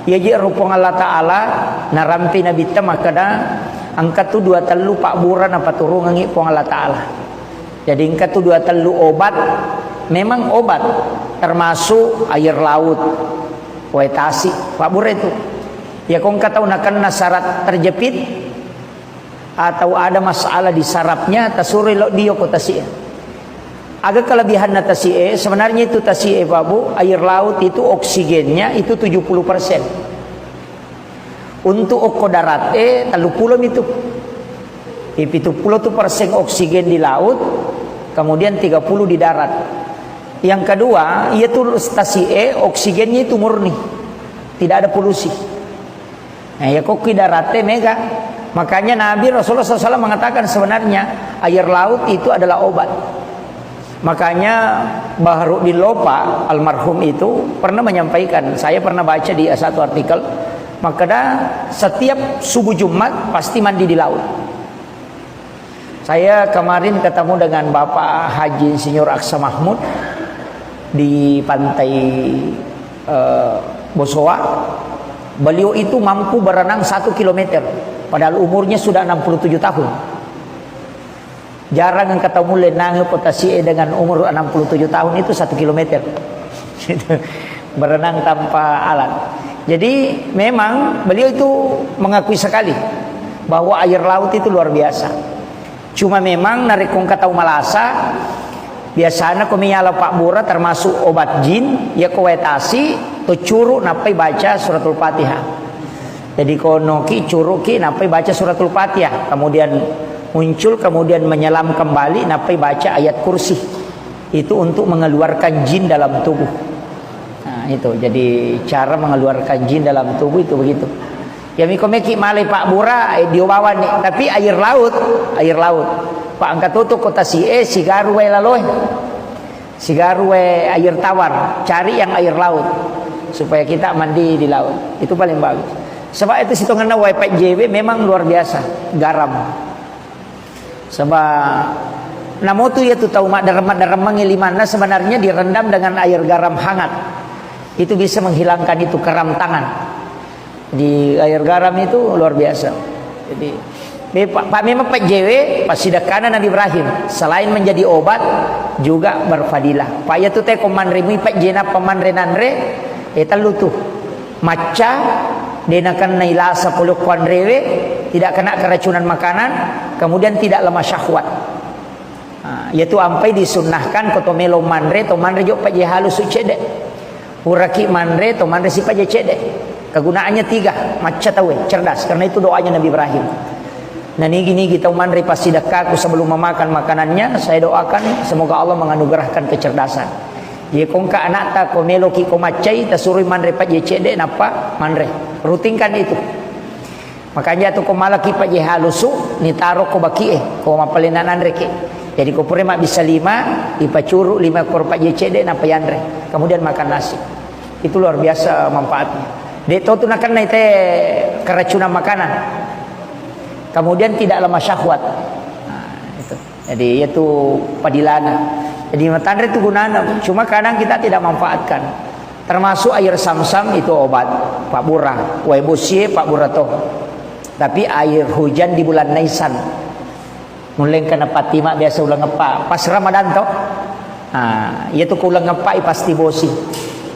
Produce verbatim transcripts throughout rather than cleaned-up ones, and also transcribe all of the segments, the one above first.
Iyaji ero Puang Allah Ta'ala narampi Nabitta makkeda, engka tu dua tellu pabbura napaturungengngi Puang Allah Ta'ala. Jadi engka tu dua tellu obat, memang obat, termasuk air laut, wae tasi, pabbura itu. Ya, ko engka tau nakenna syarat terjepit, atau ada masalah di sarafnya, tasuroi lo dio ko tasi'e. Aga kelebihanna tasi'e? Sebenarnya itu tasi'e, Pak Bu, air laut itu oksigennya itu tujuh puluh persen. Untuk okko darat, eh, tellu pulo mitu. Di pitu pulo tu persen oksigen di laut, kemudian tiga puluh di darat. Yang kedua, iya tu tasi'e oksigennya itu murni. Tidak ada polusi. Nah, ya, kokki darate mega. Makanya Nabi Rasulullah sallallahu alaihi wasallam mengatakan sebenarnya air laut itu adalah obat. Makanya Baharuddin Lopa almarhum itu pernah menyampaikan, saya pernah baca di satu artikel, makanya setiap subuh Jumat pasti mandi di laut. Saya kemarin ketemu dengan Bapak Haji Insinyur Aksa Mahmud di pantai, eh, Bosowa. Beliau itu mampu berenang satu kilometer, padahal umurnya sudah enam puluh tujuh tahun. Jarang engka tau mulle nange potasi'e dengan umur enam puluh tujuh tahun itu satu kilometer. Berenang tanpa alat. Jadi memang beliau itu mengakui sekali bahwa air laut itu luar biasa. Cuma memang narekko engka tau malasa, biasana ko miyala pabbura termasuk obat jin, ya ko wae tasi, to curu nappai baca suratul Fatihah. Jadi ko noki curuki nappai baca suratul Fatihah, kemudian muncul, kemudian menyelam kembali nappai baca ayat kursi. Itu untuk mengeluarkan jin dalam tubuh. Nah, itu. Jadi cara mengeluarkan jin dalam tubuh itu begitu. Ya, miko meki malai pabbura, eh, dio bawani. Tapi air laut, air laut. Pak, engka tutu ko tasi'e, sigaru wae laloe. Sigaru wae air tawar. Cari yang air laut. Supaya kita mandi di laut. Itu paling bagus. Sebab itu sitongenna wae pajjewe memang luar biasa. Garam. Sebab namotu iya tu tau maddarem-maddaremmengngi limanna sebenarnya direndam dengan air garam hangat. Itu bisa menghilangkan itu keram tangan. Di air garam itu luar biasa. Jadi, be-, pa-, pa-, memang pajjewe, pasidekkana Nabi Ibrahim. Selain menjadi obat, juga berfadilah. Pa iya tu te ko manre mui pajjena pamanre nanre, eh, tellu tu. Macca, de nakennai lasa pole ko anrewe, tidak kena keracunan makanan, kemudian tidak lemah syahwat. Ah, iyatu ampai disunnahkan ko to melo manre, to manre jo pajje halusu cedde. Puraki manre, to manre si pajje cedde. Kegunaannya tiga, macca tauwe, cerdas. Karena itu doanya Nabi Ibrahim. Nah, nigi-nigi tau manre passidekkaku sebelum memakan makanannya, saya doakan semoga Allah menganugerahkan kecerdasan. Ye kongka anakta ko meloki ko maccai, tasurui manre pajje cedde, nappa manre. Rutinkan itu. Makanya tu ko malaki pajje halusu, nitaro ko bakie, ko mapalena nanreke. Jadi ko pura mabbissa lima, ipacuru lima kor pajje cedde, nappa yanre. Kemudian makan nasi. Itu luar biasa manfaatnya. De to tu nakennai te keracunan makanan. Kemudian tidak lemah syahwat. Nah, itu. Jadi, iyatu padilana. Jadi, matanre tu gunana. Cuma kadang kita tidak manfaatkan. Termasuk air samsam itu obat. Pabbura. Wae bosie pabbura to. Tapi air hujan di bulan Naisan. Mullengka napatima biasa uleng eppa. Pas Ramadan to. Nah, iyatu ko uleng eppa pasti bosi.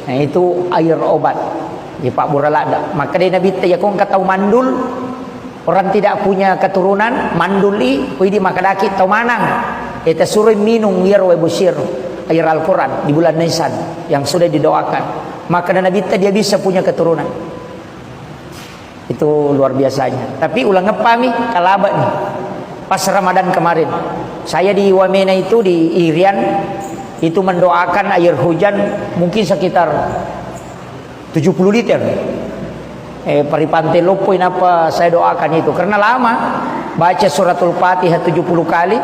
Nah, itu air obat. Di pabbura ladda. Maka dari Nabi te, ya kongka tau mandul, orang tidak punya keturunan, manduli, widi makadaki tau manang. Ita suroi minum iyaro wae bosiro, air Al-Quran di bulan Nisan yang sudah didoakan. Maka Nabi te dia bisa punya keturunan. Itu luar biasanya. Tapi uleng eppa mi, kalaba ni. Pas Ramadan kemarin, saya di Wamena itu, di Irian, itu mendoakan air hujan mungkin sekitar tujuh puluh liter. Eh, paripante loppoi napa saya doakan itu. Karena lama, baca suratul Fatihah tujuh puluh kali,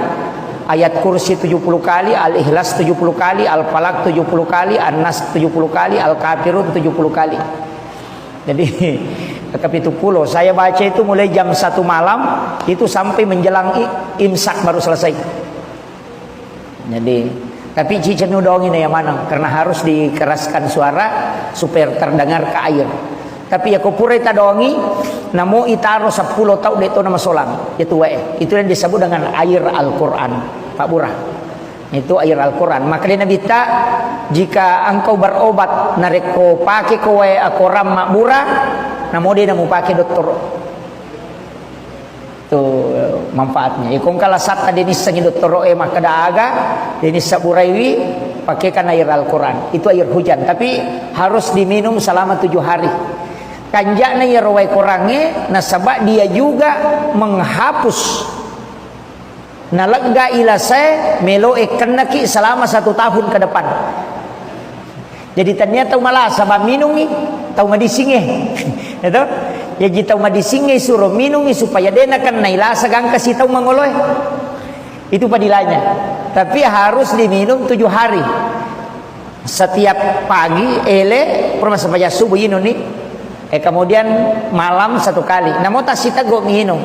ayat kursi tujuh puluh kali, Al-Ikhlas tujuh puluh kali, Al-Falaq tujuh puluh kali, An-Nas tujuh puluh kali, Al-Kafirun tujuh puluh kali. Jadi, kepitu puluh. Saya baca itu mulai jam satu malam, itu sampai menjelang i-, imsak baru selesai. Jadi, tapi cicen udah angin ya maneng, karena harus dikeraskan suara supaya terdengar ke air. Tapi yako purai tadongi, namo itaro seppulo tau de' to namasolang. Itu wae. Itu yang disebut dengan air Al-Quran. Pabbura. Itu air Al-Quran. Maka dia Nabitta, jika engkau berobat, narekko pake ko wae akoram mabbura, namo de' namu pake dottoro. Tu manfaatnya. Iko engka lasatta de' nissengi dottoro e makkeda aga, de' nissa buraiwi, pakaikan air Al-Quran. Itu air hujan. Tapi harus diminum selama tujuh hari. Kanja'na iyaro wae korangnge, nasaba dia juga menghapus. Nalegga ilasae, melo e kennaki selama satu tahun ke depan. Jadi tania tau malasa, ba minungi tau madisingnge. Ya toh? Jaji tau madisingnge suro minungi supaya de' nakennai lasa gangka si tau mangoloe. Itu padilanya. Tapi harus diminum tujuh hari. Setiap pagi, ele, pura massempajang subuh inunni. Eh, kemudian malam satu kali. Namo tassiteggo minum.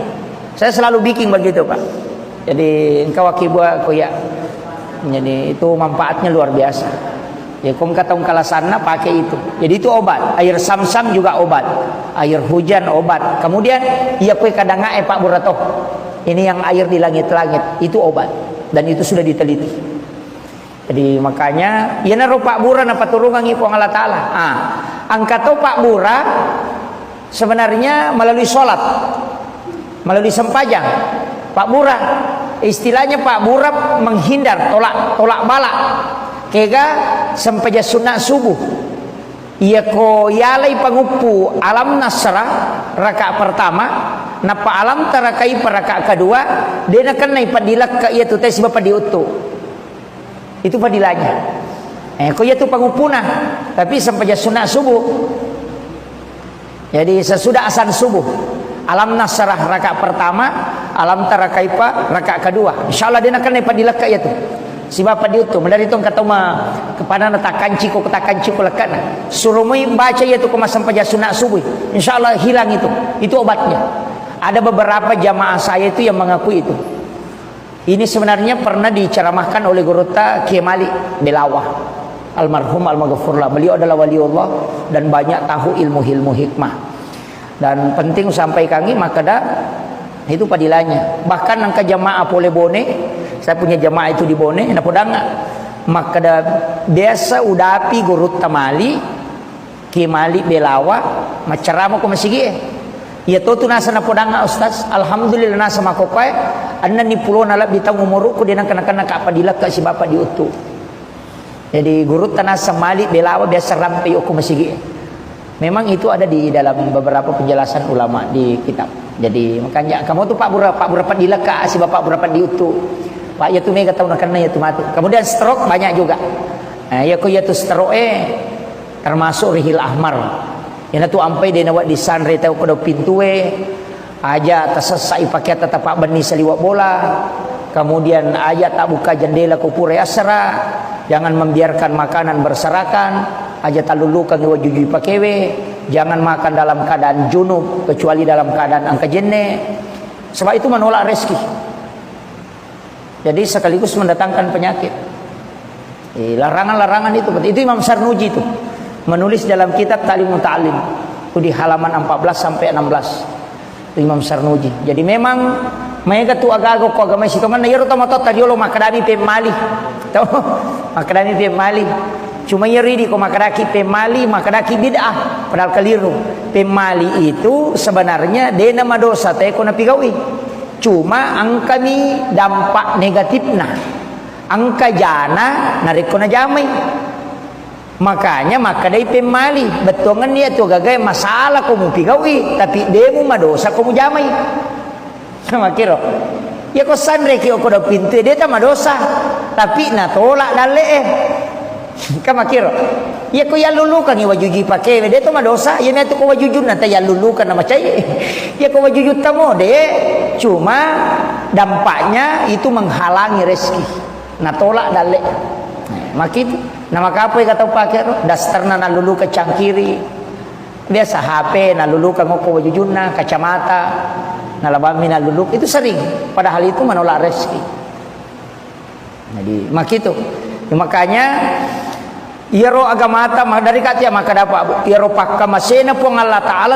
Saya selalu bikin begitu, Pak. Jadi, engka wakkibua ko iya. Jadi, itu manfaatnya luar biasa. Ya, ko engka tau engka lasanna, pakai itu. Jadi, itu obat. Air samsam juga obat. Air hujan obat. Kemudian, iya kue kadang e pabbura to. Ini yang air di langit-langit, itu obat. Dan itu sudah diteliti. Jadi, makanya, iyanaro pabbura napaturungangi Puang Allah Ta'ala. Ah, engka to pabbura, sebenarnya melalui sholat, melalui sempajang. Pabbura, istilahnya pabbura menghindar, tolak, tolak bala. Kega sempajang sunat subuh. Iyako yalai panguppu Alam Nasrah rakaat pertama, nappa Alam Tara Kaifa rakaat kedua, de' nakennai padilekka iyatu te sibawa padiuttu. Itu fadilahnya. Eh, ko iyatu panguppuna, tapi sempajang sunat subuh. Jadi sesudah azan subuh, Alam Nasrah rakaat pertama, Alam Tara Kaifa rakaat kedua. Insya Allah de' nakennai padilekka iyatu. Sibawa padiuttu, maderri to engka tau ma kepanana takkanci ko, takkanci ko lekkana. Suro moi baca iyatu ko massempajang sunat subuh. Insya Allah hilang itu. Itu obatnya. Ada beberapa jamaah saya itu yang mengakui itu. Ini sebenarnya pernah diceramahkan oleh Gurutta Kiai Malik Belawa, almarhum almaghfurlah. Beliau adalah waliullah dan banyak tahu ilmu-ilmu hikmah. Dan penting sampaikangi makkeda itu padilanya. Bahkan engka jamaah pole Bone, saya punya jamaah itu di Bone, napodangnga makkeda biasa udapi Gurutta Malik, Kiai Malik Belawa, maccarama ko masigi'e. Iya to tu nasa napodangnga, Ustaz, alhamdulillah nasa makkokkoe, ennenni pulona lebbi taung umurukku, de' nengka-nengka kappa dilekka sibawa padiuttu. Jadi, Gurutta nasa Malik Belawa biasa rampe okko masigi'e. Memang itu ada di dalam beberapa penjelasan ulama di kitab. Jadi, makanya kamu tu pabbura, pabbura padilekka sibawa pabbura padiuttu. Pak, iya tu mega tau nakenna iya tu matu. Kemudian stroke banyak juga. Nah, iya ko iya tu stroke e, termasuk Rihil Ahmar. Iyanatu ampai de' nawedding sanre tau ko dau pintue, aja tasessai pakeatta tapabbenni saliweng bola, kemudian aja tabbuka jendela ko pura assara, jangan membiarkan makanan berserakan, aja tallulukangi wajujui pakewe, jangan makan dalam keadaan junub kecuali dalam keadaan engka jenne, sebab itu menolak rezeki. Jadi sekaligus mendatangkan penyakit. Eh, larangan-larangan itu, itu Imam Sarnuji itu menulis dalam kitab Ta'lim Muta'allim. Itu di halaman empat belas sampai enam belas. Itu Imam Sarnuji. Jadi memang maega tu aga-aga ko agama Sitongenna, iyaro tomatoatta riolo makkedami pemmali. Tau? Makkedami pemmali. Cuma iyaro idi ko makkedaki pemmali, makkedaki bid'ah. Padahal keliru. Pemmali itu sebenarnya de' namadosa te ko napigaui. Cuma engkami dampak negatifna. Engka jana narekko najamai. Makanya makkedai pemmali, bettuangenni iya tu gagae masalah ko mupigaui, tapi de' mumadosa ko mujamai. Makkiro. Iya ko sanreki okko dau pintue, de' tamadosa, tapi natolak dalle'e. Kan makkiro. Iya ko yallulukangi wajujui pakewe, de' to madosa, iya miatu ko wajujunna ta yallulukan namacai. Iya ko wajujutta mo, de', cuma dampaknya itu menghalangi rezeki. Natolak dalle. Makitu. Namakapoi ka tau pake ro, dasterna nallulukan cangkiri. Biasa H P nallulukan okko wajujunna, kacamata, nalabammi nallulukan. Itu sering. Padahal itu menolak rezeki. Jadi, makitu. Ya, makanya, Iyaro agamata, ma-, dari kati ya maka dapat, Bu. Iyaro pakkamasena Puang Allah Ta'ala